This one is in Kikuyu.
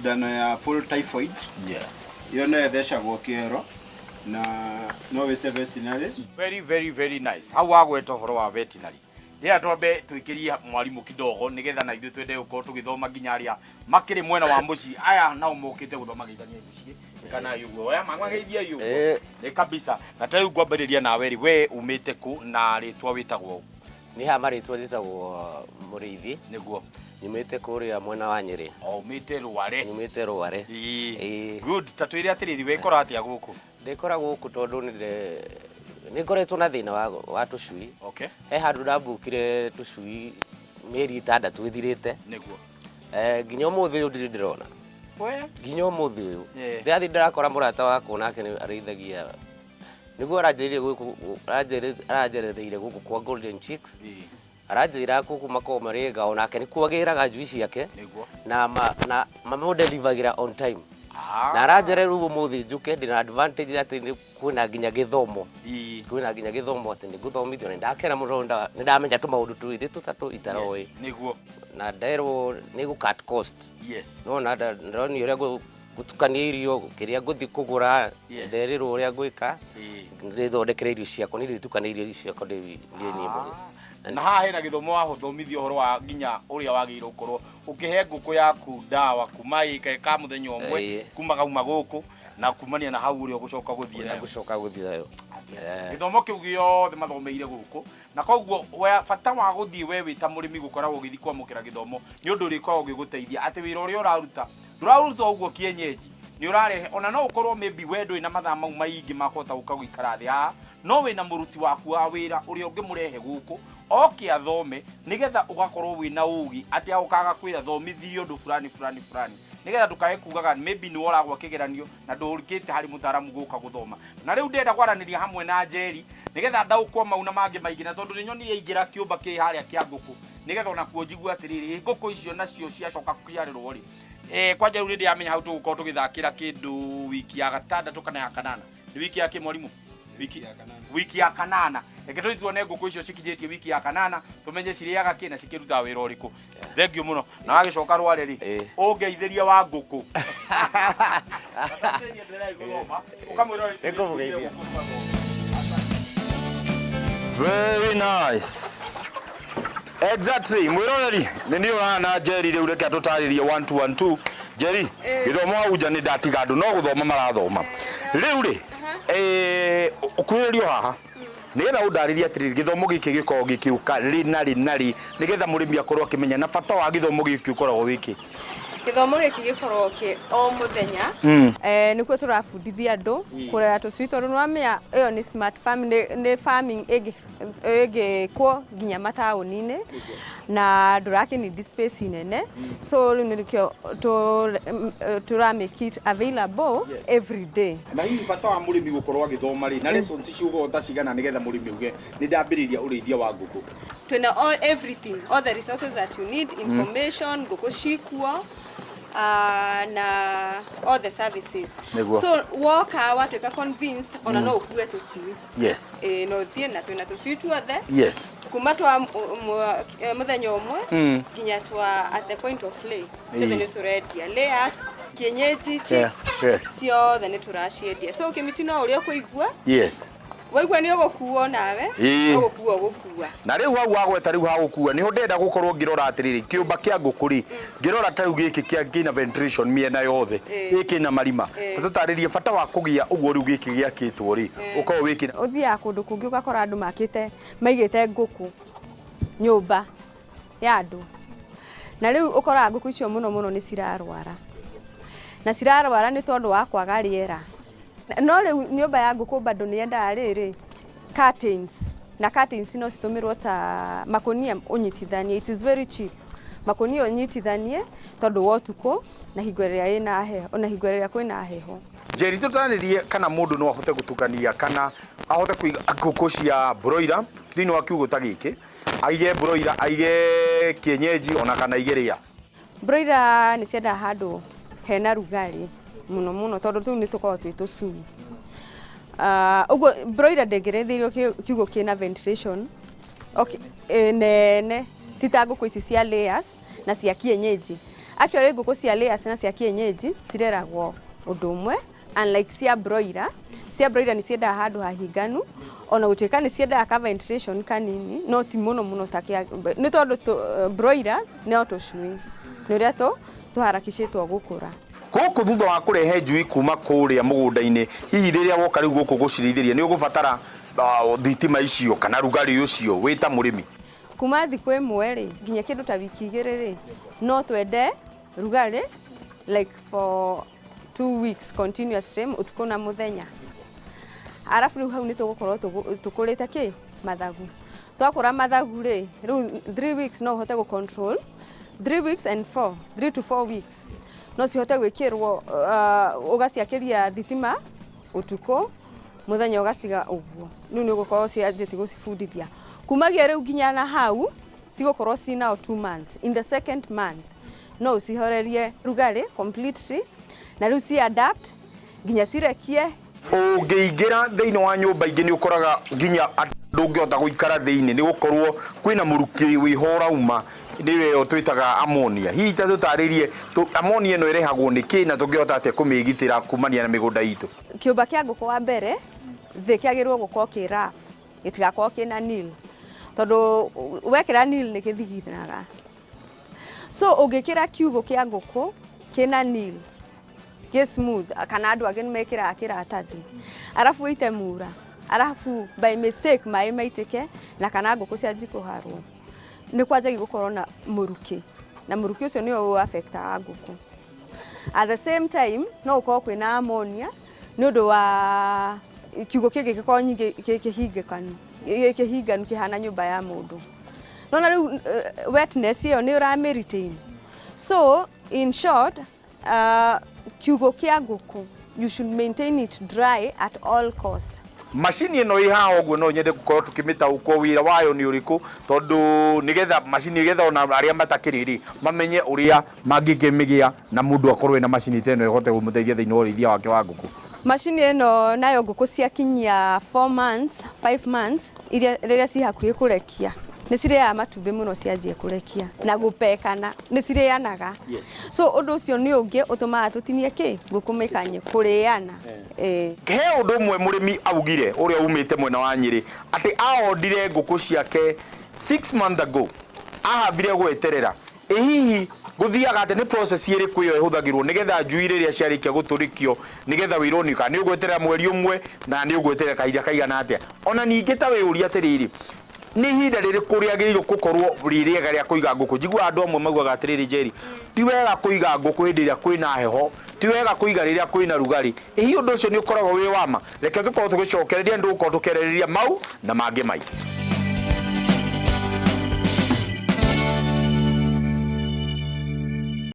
Cindano ya full typhoid. Ĩyo no ĩthecagwo kĩero na no wĩte veterinary. Very, very, very nice. Hau wagweta ũhoro wa veterinary, rĩrĩa twambe twĩkĩrie mwarimũ kidogo nĩgetha na ithuĩ twende gũkorwo tũgĩthoma nginya arĩa makĩrĩ mwena wa mũciĩ, aya nao mokĩte gũthoma. Geithania mũciĩ kana ũguo oya mageithia ũguo. Nĩ kabisa. Na ta rĩu ngwambĩrĩria nawe rĩ, we umĩte kũ na rĩtwa wĩtagwo ũ? Nĩ haha marĩtwa njĩtagwo Mũrĩithi. Nyumĩte kũrĩa mwena wa Nyĩrĩ. O umĩte Rware? Nyumĩte Rware. Ĩĩ. Good. Ta twĩre atĩrĩrĩ, wekora atĩa gũkũ? Ndĩkora gũkũ tondũ nĩ ngoretwo na thĩna wa tũcui. He handũ ndambukire tũcui mĩeri 6 ĩthirĩte. Nginya ũmũthĩ ũyũ ndirĩ ndĩrona. Nginya ũmũthĩ ũyũ. Ndĩrathiĩ ndĩrakora mũrata wakwa nake nĩ arĩithagia, nĩguo aranjĩrire gũkũ, aranjeretheire gũkũ kwa Golden Chicks. Aranjĩra gũkũ makoragwo marĩ ega, onake nĩkuo agĩraga njui ciake na mamũdelivagĩra on time. Na aranjĩra rĩu ũmũthĩ njũke ndĩna advantage atĩ nĩ kwĩna nginya gĩthomo. Kwĩna nginya gĩthomo atĩ nĩ ngũthomithio, na nĩndakena mũno tondũ nĩ ndamenya tũmaũndũ twĩrĩ tũtatũ itaroĩ. Na nderwo nĩ gũ cut cost. Nona ndonio ũrĩa ngũtukania irio, kĩrĩa ngũthiĩ kũgũra, nderirwo ũrĩa ngwĩka, ndĩthondekere irio ciakwa, niĩ ndĩtukania irio ciakwa ndĩ niĩ mwene. Na haha hena gĩthomo wathomithio ũhoro wa nginya ũrĩa wagĩrĩirwo gũkorwo ũkĩhe ngũkũ yaku ndawa kuma ĩka ka mũthenya ũmwe, kuma gauma gũkũ na kumania na hau ũrĩa ũgũcoka gũthiĩ nayo. Gũcoka gũthiĩ nayo. Gĩthomo kĩu gĩothe mathomeire gũkũ, na koguo bata wa gũthiĩ we wĩ ta mũrĩmi gũkoragwo ũgĩthiĩ kwamũkĩra gĩthomo nĩ ũndũ ũrĩkoragwo ũgĩgũteithia atĩ wĩra ũrĩa ũraruta ndũraruta ũguo kienyeji, nĩ ũrarehe ona no ũkorwo maybe we ndũrĩ na mathaa mau maingĩ ma kũhota gũka gũikara thĩ haha, no wĩna mũruti waku wa wĩra ũrĩa ũngĩmũrehe gũkũ oke athome nĩgetha ũgakorwo wĩna ũgĩ atĩ ũkaga kwĩra thomithirie ũndũ fulani fulani fulani, nĩgetha ndũkae kugaga maybe nĩwe ũragwa kĩgeranio na ndũkĩte harĩ mũtaaramu gũka gũthoma. Na rĩu ndĩrenda kwaranĩria hamwe na Njeri nĩgetha ndaũkwo mau na mangĩ maingĩ, na tondũ nĩ nyonire aingĩra kĩũmba kĩ harĩa kĩa ngũkũ, nĩgetha onakuo njigue atĩrĩrĩ, ĩ ngũkũ icio nacio ciacoka kũciarĩrwo rĩ, kwanja rĩu nĩ ndĩramenya hau tũgũkorwo tũgĩthakĩra kĩndũ wiki ya gatandatũ kana ya kanana. Nĩ wiki ya kĩ, mwarimũ? Wiki ya kanana. Reke tũthiĩ tuone ngũkũ icio cikinyĩtie wiki ya kanana, tũmenye cirĩaga kĩ na cikĩrutaga wĩra ũrĩkũ. Thengiũ mũno. Na wagĩcoka Rware rĩ, ũngeithĩrie wa ngũkũ. Ũkamwĩra. Nĩngũmũgeithia. Very nice. Exactly. Mwĩroreri, nĩ niĩ ũrana na Njeri rĩu, reke atũtarĩrie 1 2 1 2. Njeri, gĩthomo hau nja nĩ ndatiga andũ no gũthoma marathoma. Rĩu rĩ, ũkuhĩrĩrio haha nĩgetha ũndarĩrie atĩrĩrĩ, gĩthomo gĩkĩ gĩkoragwo gĩkĩũka rĩ na rĩ na rĩ, nĩgetha mũrĩmi akorwo akĩmenya na bata wa gĩthomo gĩkĩ ũkoragwo wĩkĩ? Gĩthomo gĩkĩ gĩkoragwo kĩ o mũthenya. Nĩkuo tũrabundithia andũ kũrera tũcui, tondũ nĩwamenya ĩyo nĩ smart farm, nĩ farming ĩngĩkwo nginya mataũni-inĩ na ndũrakĩ need space nene. So rĩu nĩkĩo tũra make it available every day. Na hihi bata wa mũrĩmi gũkorwo agĩthoma rĩ, na lessons ciũgũo ta cigana nĩgetha mũrĩmi auge nĩ ndambĩrĩria ũrĩithia wa ngũkũ? Twĩna all everything, all the resources that you need, information, ngũkũ cikuo, na all the services. So woka watuĩka convinced, ona no ũkue tũcui. Ĩĩ, no ũthiĩ na twĩna tũcui tuothe kuma twa mũthenya ũmwe nginya twa at the point of lay, ciothe nĩ tũrendia, layers, kienyeji chicks, ciothe nĩ tũraciendia. So kĩmiti no ũrĩa ũkũigua, waigua nĩ ũgũkuo nawe, no gũkua ũgũkua. Na rĩu hau wagweta rĩu hagũkua nĩho ndĩrenda gũkorwo ngĩrora atĩrĩrĩ, kĩũmba kĩa ngũkũ rĩ, ngĩrora ta rĩu gĩkĩ kĩa kĩna ventilation mĩena yothe, gĩkĩ kĩna marima. Ta tũtarĩrie bata wa kũgĩa ũguo rĩu gĩkĩ gĩakĩtwo rĩ, ũkorwo wĩkĩna. Ũthiaga kũndũ kũngĩ ũgakora andũ makĩte, maigĩte ngũkũ nyũmba ya andũ, na rĩu ũkoraga ngũkũ icio mũno mũno nĩ cirarwara, na cirarwara nĩ tondũ wa kwaga rĩera. No rĩu nyũmba ya ngũkũ bado nĩ yendaga rĩrĩ, curtains, na curtains no citũmĩrwo ta makũnia ũnyitithanie, it is very cheap, makũnia ũnyitithanie tondũ wa ũtukũ na hingo ĩrĩa ĩna heho, na hingo ĩrĩa kwĩna heho. Njeri, tũtarĩrie kana mũndũ no ahote gũtukania kana ahote kũiga ngũkũ cia broiler thĩinĩ wa kiugũ ta gĩkĩ, aige broiler, aige kienyeji ona kana aige layers? Broiler nĩ ciendaga handũ hena rugarĩ mũno mũno, tondũ tũu nĩ tũkoragwo twĩ tũcui. Ũguo broiler ndĩngĩrĩithĩrio kiugũ kĩna ventilation, okay, nene, ti ta ngũkũ ici cia layers na cia kienyeji. Actually ngũkũ cia layers na cia kienyeji cireragwo ũndũ ũmwe, unlike cia broiler. Cia broiler nĩ ciendaga handũ hahinganu, ona gũtuĩka nĩ ciendaga ka ventilation kanini, no ti mũno mũno ta kĩa, nĩ tondũ broilers no tũcui nĩ ũrĩa tũharakicĩtwo gũkũra. Gũkũ thutha wa kũrehe njui kuma kũrĩa mũgũnda-inĩ, hihi rĩrĩa woka rĩu gũkũ gũcirĩithĩria nĩ ũgũbatara thitima icio kana rugarĩ ũcio wĩ ta mũrĩmi? Kuma thikũ ĩmwe rĩ nginya kĩndũ ta wiki 2 rĩ, no twende rugarĩ like for 2 weeks continuously, ũtukũ na mũthenya. Arabu rĩu hau nĩ tũgũkorwo tũkũrĩte kĩ mathagu. Twakũra mathagu rĩ, rĩu 3 weeks no ũhote gũ control 3 weeks and 4, 3 to 4 weeks no cihote gwĩkĩrwo, ũgaciakĩria thitima ũtukũ, mũthenya ũgaciga ũguo. Rĩu nĩ ũgũkorwo cianjĩtie gũcibundithia. Kumagia rĩu nginya na hau cigũkorwo ci now 2 months. In the second month no ũcihorerie rugarĩ completely, na rĩu ci adapt nginya cirekie. Ũngĩingĩra thĩinĩ wa nyũmba ingĩ nĩ ũkoraga nginya ndũngĩhota gũikara thĩinĩ nĩ gũkorwo kwĩna mũrukĩ wĩho ũrauma, nĩyo twĩtaga ammonia. Hihi ta tũtarĩrie ammonia ĩno ĩrehagwo nĩ kĩ na tũngĩhota atĩa kũmĩgitĩra kumania na mĩgũnda itũ? Kĩũmba kĩa ngũkũ wa mbere thĩ kĩagĩrĩirwo gũkorwo kĩ rough, gĩtigakorwo kĩna nail, tondũ wekĩra nail nĩ gĩthiginaga. So ũngĩkĩra kiugũ kĩa ngũkũ kĩna nail gĩ smooth, kana andũ angĩ nĩmekĩraga kĩratathi, arabu ũite mura, arabu by mistake maĩ maitĩke na kana ngũkũ cianjie kũharwo, nĩ kwanjagia gũkorwo na mũrukĩ, na mũrukĩ ũcio nĩo ũ affectaga ngũkũ. At the same time no gũkorwo kwĩna ammonia nĩ ũndũ wa kiugũ kĩngĩgĩkorwo nyingĩ gĩ kĩhinganu kĩhana nyũmba ya mũndũ. Nona rĩu wetness ĩyo nĩ ũramĩ retain. So in short, kiugũ kĩa ngũkũ you should maintain it dry at all cost. Macini ĩno ĩ haha ũguo no nyende gũkorwo tũkĩmĩtaũkwo wĩra wayo nĩ ũrĩkũ, tondũ nĩgetha macini nĩgetha ona arĩa matakĩrĩ rĩ mamenye ũrĩa mangĩkĩmĩgĩa na mũndũ akorwo ena macini ta ĩno ĩhote kũmũteithia thĩinĩ wa ũrĩithia wake wa ngũkũ. Macini ĩno nayo ngũkũ ciakinyia 4 months, 5 months iria rĩrĩa ci hakuhĩ kũrekia nĩ cirĩaga matumbĩ mũno cianjia kũrekia na gũpekana nĩ cirĩanaga. So ũndũ ũcio nĩ ũngĩ ũtũmaga tũtinie kĩ ngũkũ mĩkanye kũrĩana. He ũndũ ũmwe mũrĩmi augire ũrĩa umĩte mwena wa Nyĩrĩ atĩ aondire ngũkũ ciake 6 months ago, ahambire gweterera. Ĩ hihi gũthiaga atĩ nĩ process ĩrĩkũ ĩyo ĩhũthagĩrwo nĩgetha njui rĩrĩa ciarĩkia gũtũrĩkio nĩgetha wĩrwo nĩ kana nĩ ũgweterera mweri ũmwe na nĩ ũgweterera kahinda kaigana atĩa? Ona ningĩ ta wĩyũrie atĩrĩrĩ, nĩ ihinda rĩrĩkũ rĩagĩrĩirwo gũkorwo rĩ rĩega rĩa kũiga ngũkũ? Njiguaga andũ amwe maugaga atĩrĩrĩ, Njeri, ti wega kũiga ngũkũ hĩndĩ ĩrĩa kwĩna heho, ti wega kũiga rĩrĩa kwĩna rugarĩ. Ĩ hihi ũndũ ũcio nĩ ũkoragwo wĩ wa ma? Reke tũkorwo tũgĩcokereria, nĩ tũgũkorwo tũkĩarĩrĩria mau na mangĩ maingĩ.